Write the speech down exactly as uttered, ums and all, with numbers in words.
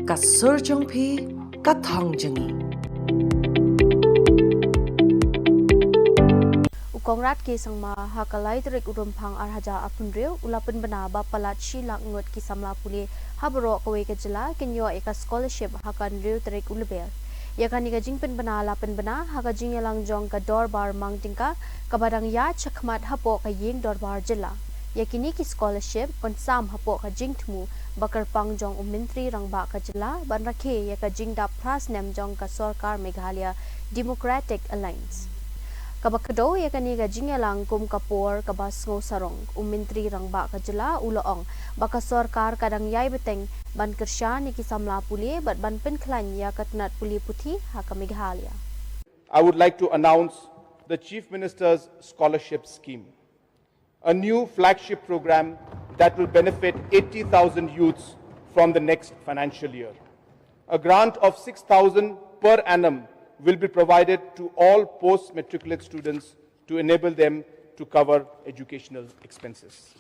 Ka sur jong phi, ka thong jong ngi. U Conrad K Sangma ha ka lai tarik u Rymphang ar hajar arphew hynriew u la pynbna ba palat shi lak ngut ki samla pule ha baroh kawei ka jylla kin ïoh ïa ka scholarship ha ka hynriew tarik u Lber. Ïa kane ka jingpynbna la pynbna ha ka jingïalang jong ka Dorbar Mang Tyngka kaba dang ïaid shakhmat hapoh ka Ïing Dorbar Jylla. Ïa kine ki scholarship pynsam hapoh ka jingthmu ba kyrpang jong u Myntri Rangbah ka jylla ban rakhe ïa ka jingdap phra snem jong ka sorkar Meghalaya Democratic Alliance. Kaba kdew ïa kane ka jingïalang kum ka por kaba sngewsarong, u Myntri Rangbah ka jylla u la ong ba ka sorkar ka dang ïai bteng ban kyrshan ïa ki samla pule bad ban pynkhlaiñ ïa ka tnat pule puthi ha ka Meghalaya. I would like to announce the Chief Minister's Scholarship Scheme, a new flagship program that will benefit eighty thousand youths from the next financial year. A grant of six thousand per annum will be provided to all post matriculate students to enable them to cover educational expenses.